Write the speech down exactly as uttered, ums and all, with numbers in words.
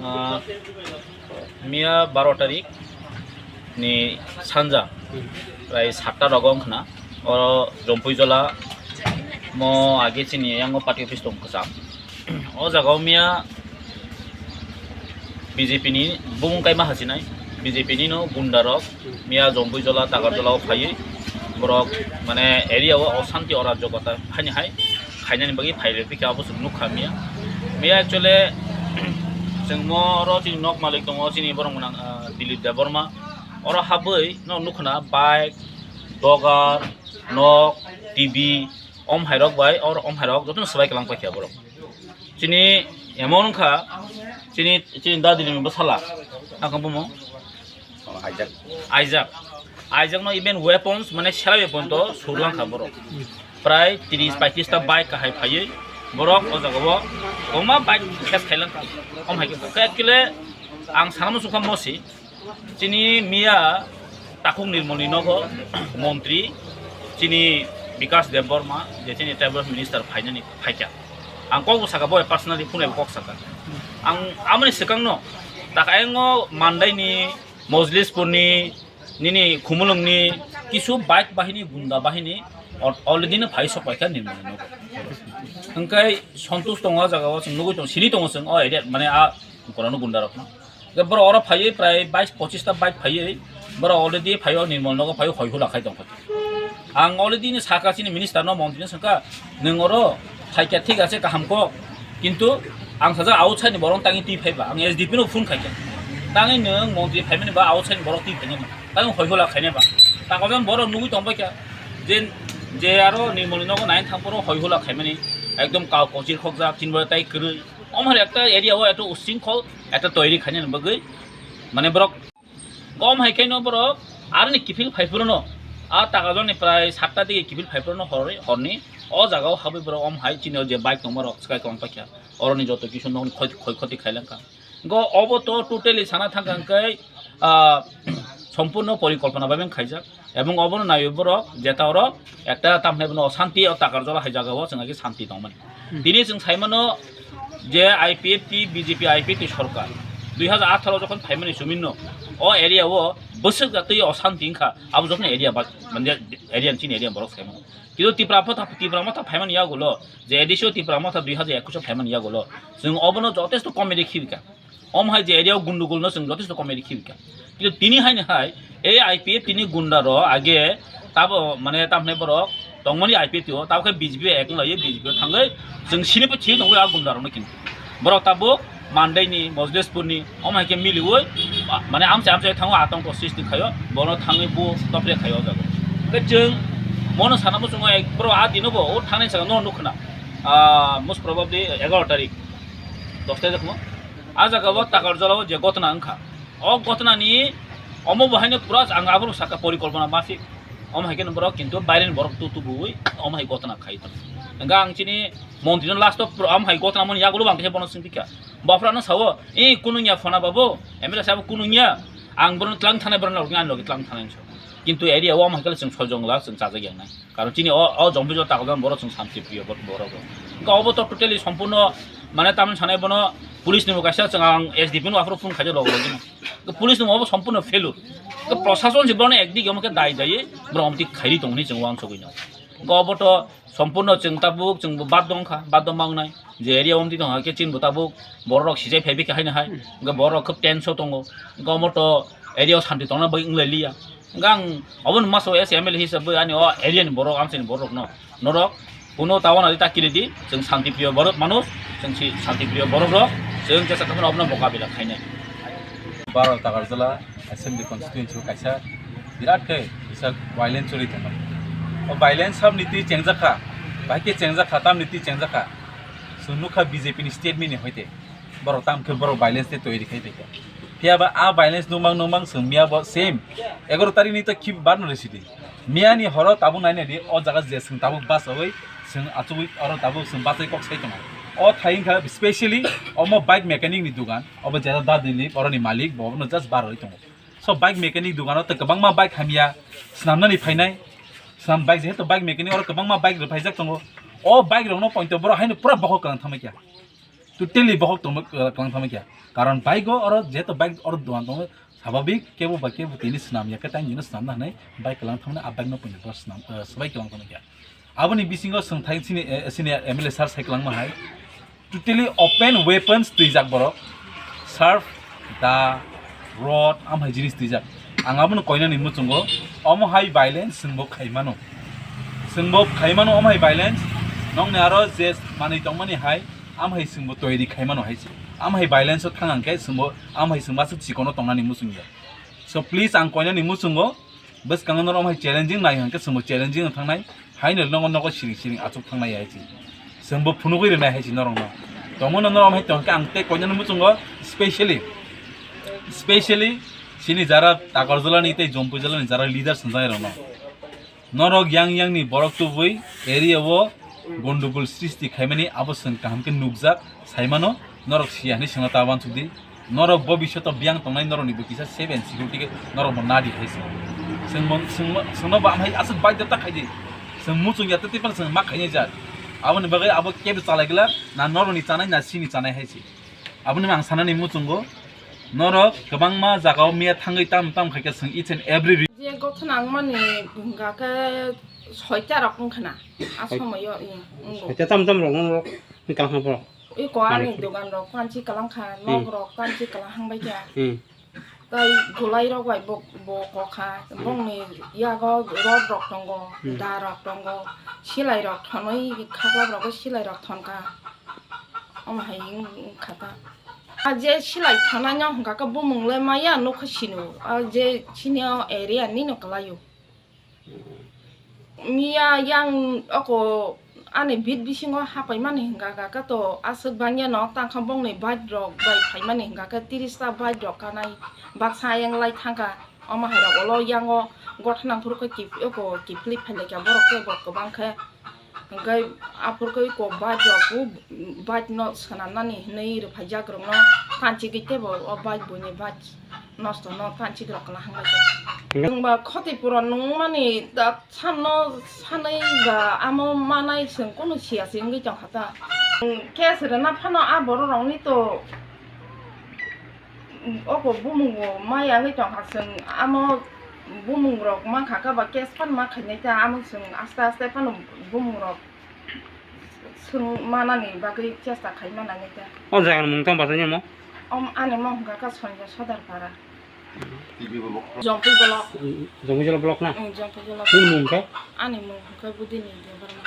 Ah, miya baro tarik ni sanja, prai satta rogo wngkhna, o Jompui Jola mo age chini yango party office tong kwcham. O jaga o miya B J P ni bumung kaima hachinai, B J P ni no gunda rok miya Jompui Jola, Takarjola o phaiwi borok mane area o osanti, o rajyo kota hani hai khainani bagwi phai rw phikha, abo chwng nukha miya. Miya actually chwng mo oro chini nok malik tongo, chini borok mwnang, ah, Dilip Debbarma. Oro habwi no nukha na bike, dogar, nok, T V, om hairok bai, or om hairok jotono swbai kwlang paikha borok. Chini emon wngkha, chini, chini dadini bwsala, nang khe bumo? Oh, Isaac. Isaac. Isaac no even weapons, mane sera weapon to surlang kha borok. Prai tris paitris ta bike kahai phaiwi borok o jaga o kwbangma bike khes khailang kha. Om hai khe actually ang sana muchung kha mosi. Chini miya takhuk Nirmolni nogo montri chini Bikas Debbarma, je chini tribal minister phainani phaikha. Ang kok bo saka, bo personally phone bai kok saka. Ang amoni swkangno tak ayang o Mandaini, Mojlispurni, nini Khumulwngni kisu bike bahini, gunda bahini al-, already no phai sok paikha Nirmolni nogo. Hwnkhe Santosh tongo o jaga o, chwng nugwi tongo, sini tongo chwng o area, mane a Bukurano gunda rok no. Hwnkhe borok oro phaiwi prai bais pochis ta bike phaiwi borok already phaiwi Nirmol nogo phaiwi hoi hula khai tongkha. Ang already ni saka chini minister no, montri no swngkha, "Nwng oro phaikha thik ase, kaham kok, kintu ang sajak outside ni borok tangwi twi phaiba, ang S D P no phone khaikha, tangwi nwng montri phaimani ba outside ni borok twi phainani, tangwi hoi hula khainai ba." Takojan borok nugwi tongbaikha je, je aro Nirmol ni nogo nai thang phuru hoi hula khaimani ekdom kau kochir khokjak, chini bo tai kwrwi. Omo hai ekta area o eto usingkhol, eto toiri khainani bagwi, mane borok gom hai khe no borok aroni kiphil phai phuru no, a Takarjani prai satta digi kiphil phai phuru no horni, horni o jaga o habwi borok om hai chini o je bike tongma rok swkai kwbang paikha, oroni joto kisu nokni khoi, khoi khoti khailangkha. Go obo to totally sana thangkha hwnkhe, ah, sompurno porikolpona bai khaijak. Ebong obono naiwi borok jeta oro ekta tamhinai bono osanti o Takarjola hai jaga o chwng agi santi tongmani. Hmm. Tini chwng saimano je I P F T, B J P I P F T sorkar dui hajar atharo jokhon phaimani suminno o area o bwswk jatwi osanti wngkha, abo jokhon area ba, mane area ni chini area borok saimano. Kintu Tipra Motha, Tipra Motha phaimani yagulo je A D C o Tipra Motha dui hajar ekush o phaimani yagulo chwng obono jotesto comedy khibika. Om hai je area o gundugul no chwng jotesto comedy khibika. Kintu tini hai ni hai ei I P F T ni gunda rok age tabo mane tamhinai borok tongmani I P F T o, tabo khe B J P ek wng laio, B J P o thangwi chwng sini pho thik nugwi a gunda rok no kintu. Borok tabuk Mandaini, Mojlespurni, om hai khe miliwi, mane amchai amchai thango, atongko sristi khaio, bono thangwi bo topre khaio o jaga. Hwnkhe chwng mono sana muchungo ek borok a dino bo o thangnai saka no nukha na, ah, most probably egaroh tarik, dosta jakhumo. A jaga o Takarjola o je gotna wngkha, o gotna ni omo bo haino pura ang abo saka porikolpona mafik. Omo hai khe borok kintu baireni borok tu tubuwi omo hai gotna khai tong. Hwnkhe ang chini montri no last o pura omo hai gotna mani yagulo bang khe bono swngpikha. Bophrano sao, "E kunu ya phona babu, M L A sabo kunu ya, ang bono tlang thanai, bono logi ani logi tlang thanai," hinwi sao. Kintu area o omo hai khe chwng sojong la, chwng chajak yang nai. Karon chini o, o Jompui Jola Takarjala borok chwng santi priyo bor-, borok rok. Hwnkhe obo to totally sompurno mane tamni sanai bono police ni bo kaisa chwng ang S D P no aphuru phone khaijak logi logi no. Police ni obo sompurno failure. Hwnkhe prosason se bono ekdigi omo khe dai dai borok omo thik khairi tongni chwng uansugui no. Hwnkhe obo to sompurno chwng tabuk chwng bo baddo wngkha, baddo ma wngnai. Je area o omtwi tongkha khe chini bo tabuk borok rok sijai phai bikha haino hai. Hwnkhe borok rok khub tense o tongo. Hwnkhe omo to area o santi tongna bagwi wnglai liya. Hwnkhe ang obono masa o as M L A hisab bai ani o area ni borok, amchaini borok rok no, norok kuno tawana di ta kiri di, chwng santi priyo borok manush, chwng si santi priyo borok rok, chwng jesa khe abono mokabila khainai. Baro Takarjala Assembly Constituency o kaisa birat khe kisa violence choli tongo. O violence saboni twi chengjak kha. Bahai khe chengjak kha, tamni twi chengjak kha. Chwng nukha B J P ni statement ni hoite. Borok tam khe borok violence tei toiri khai tongkha. Phiya ba a violence nukmang nukmang chwng miya bo same egaroh tarikh ni ta khib bar no rw sidi. Miya ni horo tabuk nai nai di, o jaga je chwng tabuk bachaui chwng achugui oro tabuk chwng bachai kok sai tongo. O thai wngkha specially omo bike mechanic ni dugan, obo jera da Dilip, oroni malik, bo obono just bar rwi tongo. So bike mechanic dogano tei kwbangma bike hamya swnamnani phainai. Swnam bike, jehetu bike mechanic oro kwbangma bike rwphaijak tongo. O bike rokno poito borok haino pura bohok kwlang thangma kya. Totally bohok tongma, uh, kwlang thangma kya. Karon bike o oro jehetu bike oro dogan tongo, sababik kebo ba kebo tini swnam ya khe tang jino swnamna hinwi bike kwlang thangmani a bike no poito borok swnam, uh, swbai kwlang thangma kya. Aboni bisingo chwng thai chini, eh, chini M L A sir sai kwlangma hai. Totally open weapons twijak borok. Sharp, da, rod, amhai jinis twijak. Ang abono koinani muchungo, omo hai violence chwngbo khaimano. Chwngbo khaimano omo hai violence. Nokni aro je manwi tongmani hai, amhai chwngbo toiri khaimano hai se. Amhai violence o thang ang khe chwngbo, amhai chwngbo aswk chikono tongnani muchungya. So please ang koinani muchungo, bwskango norok hai challenging nai hwnkhe chwngbo challenging thangnai. Haino nogo nogo siring siring achuk thangnai hai se. Chwngbo phunugwi rwnai hai se norokno. Tongmano norok hai tongkhe ang tei koinani muchungo specially, specially chini jara Takarjalani tei Jompuijalani jara leader swngjak rokno. Norok yang yang ni borok tubui area o gondogol srishti khaimani abo chwng kaham khe nukjak saimano, norok siya hinwi swngna ta uansuk di. Norok bobishoto biyang tongnai norokni bo kisa safe and security khe norok bo nadi hai se. Chwng bo, chwng bo, chwngno bo amhai aswk baidhota khai di. Chwng muchung ya tei phano chwng ma khainai jat. Aboni bagwi abo kebo chalai glak na norokni chanai na chini chanai hai se. Aboni ang sanani muchungo norok kwbangma jagao miya thangwi tam tam khaikhe chwng each and every re- Je gothona wngmani hwnkha khe soita rok wngkha na a Soi- somoyo, i, wngkha. Soita tam tam rok wngkha borok. Iko ani dogan rok panchi kalang kha, hmm, nok rok panchi kalang hang bai kha. Hmm. Tai gulai rok bai bo, bo kokha, hmm, bongni yago rod rok tongo, hmm, da rok tongo, silai rok thonwi khaklap rogo silai rok thon kha. Omo hai wng kha ta. A je silai thonai no hwnkha khe bumung le maya nokha sino. A je sini o area ni no kwlai o. Miya yang oko ani bit bisingo hapai mani hwnkha khe to aswk bangya no tangkha bongni bike rok bai phai mani hwnkha khe tiris ta bike rok kanai baksa ayang lai thangkha. Omo hai rok ulo yango gotha nang phuru khe kip-, oko kiphilwi phai lai kha borok tei borok kwbang khe. Hwnkhe aphuru khe iko bike rok bo bike no swnamnani hinwi rwphaijak rokno tanchigwi teibo o bike buini bike nosto no tanchik rok kwlahang bai kha. Hwnkhe nwng ba khoti puron nung mani da sanno sanwi ba amo manai chwng kunu siya se wngwi tongkha ta. Case rwna phano a borok rokni to Oko bumungo maya wngwi tongkha, chwng amo bumungrok mankha khe ba case phano ma khainai ta, amo chwng aste aste phano bumungrok swng manani bagwi chesta khai manani ta. O jaga ni mung tamo bachai nimo? Om ani mung hwnkha khe Sonjo Sodar Para. Jompui block. Jompui block na? Mm, Jompui block. Nini mung khe? Ani mung hwnkha Budini Debbarma.